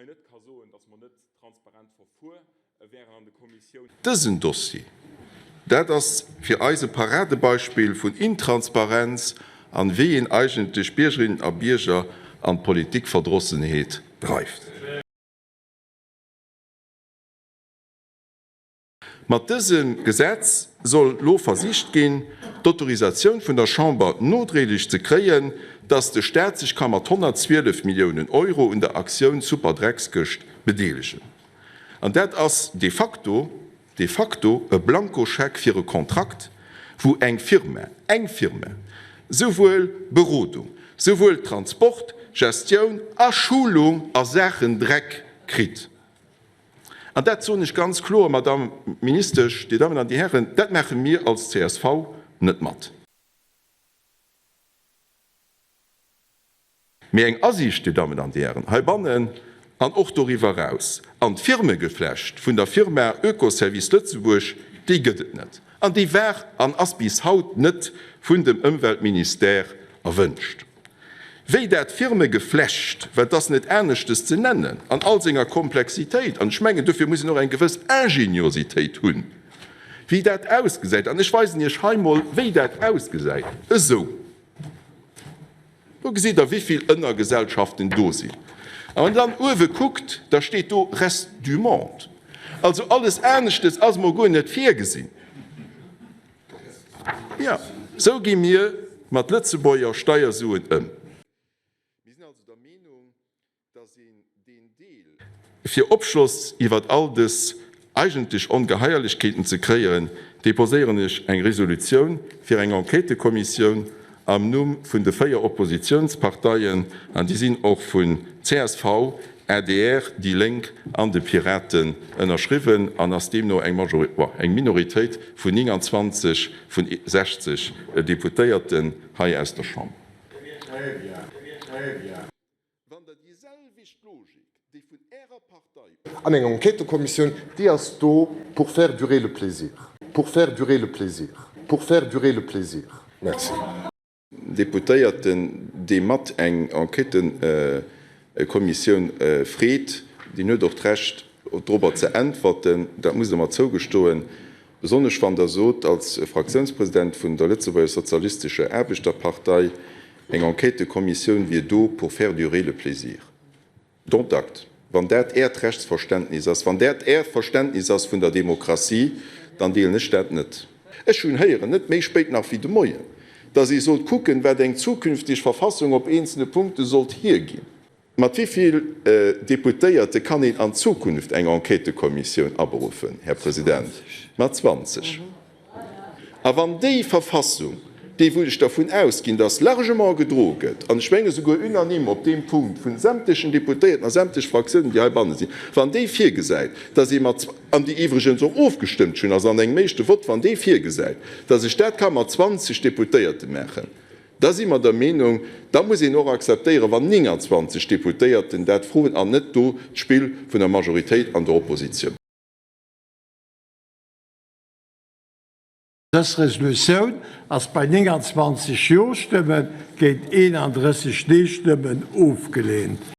hei net ka soen, datt mer net transparent verfuer wären an de Kommissiounen. Dësen Dossier, dat ass fir eis e Paradebeispill vun Intransparenz an wéi een eigentlech Biergerinnen a Bierger an d'Politikverdrossenheet dreift. Mat dësem Gesetz soll lo versicht ginn, d'Autorisatioun vun der Chamber nodréiglech ze kréien, dass de Staat sech ka mat 112 Milliounen Euro un der Aktioun Superdreckskëscht bedeelegen. An dat ass de facto, de facto e Blankoscheck fir e Kontrakt, wou eng Firma, eng Firma, souwuel Berodung, souwuel Transport, Gestioun a Schulung a Saachen Dreck kritt. An dat soen ech ganz kloer, Madamm Ministesch, Dir Dammen an Dir Hären, dat maache mir als csv net mat. Mee eng Asiicht, Dir Dammen an Dir Hären heibannen an och doriwwer eraus, an d'Firmegeflecht vun der Firma Oekoservice Lëtzebuerg, déi gëtt et net an déi war an ass bis haut net vun dem Ëmweltministère erwënscht. Wéi dat Firmegeflecht, well 't ass net aneschtes ze nennen, an all senger Komplexitéit, an ech mengen, dofir muss een och eng gewëss Ingeniositéit hunn, wéi dat ausgesäit, an ech weisen Iech hei mol, wéi dat ausgesäit, esou, do gesitt Der, wéivill Ënnergesellschaften do sinn. A wann Der dann uewe kuckt, da steet do Reste du monde. Also alles aneschtes ass mol guer net virgesinn. Jo, sou gi mir mat Lëtzebuerger Steiersuen ëm. Mir sinn also der Meenung, dass een deen Deel. Fir Opschloss iwwert all dës eigentlech Ongeheierlechkeeten ze kréien, deposéieren ech eng Resolutioun fir eng Enquêtekommissioun am Numm vun de 4 Oppositionsparteien, an déi sinn och vun csv, adr, déi Lénk an de Piraten ënnerschriwwen an ass deemno eng eng Minoritéit vun 29 vun 60 Deputéierten hei aus der Chamber. Wann Der déi selwecht Logik, déi vun Ärer Partei. An eng Enquêtekommissioun, déi ass do pour faire durer le plaisir, pour faire durer le plaisir, pour faire durer le plaisir. Merci. Deputéierten, dee mat eng Enquêtekommissioun freet, deen huet och d'Recht, dorobber ze äntwerten. Dat musst Der mer zougestoen, besonnesch wann Der sot, als Fraktiounspresident vun der Lëtzebuerger Sozialistescher Aarbechterpartei, Eng Enquêtekommissioun wier do pour faire durer le plaisir. Dont acte. Wann dat Äert Rechtsverständnis ass, wann dat Äert Verständnis ass vun der Demokratie, dann deelen ech dat net. Ech hunn héieren, net méi spéit nach wéi de Moien, dass ee sollt kucken, wat eng zukünfteg Verfassung op eenzelne Punkte sollt hierginn. Mat wéi vill Deputéierte kann een an Zukunft eng Enquêtekommissioun aberuffen, Här President? Mat 20. A wann déi Verfassung, déi wou ech dervun ausginn, dass largement gedroe gëtt, an ech menge souguer unanime op deem Punkt vun sämtlechen Deputéierten a sämtlech Fraktiounen, déi heibanne sinn, wann déi virgesäit, dass ee mat, an déi iwwregens och ofgestëmmt schonn ass an engem éischte Vott, wann déi virgesäit, dass ech dat ka mat 20 Deputéierte maachen, Da si mer der Meenung, da muss een och akzeptéieren, wann 29 Deputéierten dat froen an net do d'Spill vun der Majoritéit an der Oppositioun. Dës Resolutioun ass bei 29 Jo-Stëmme géint 31 Nee-Stëmmen ofgeleent.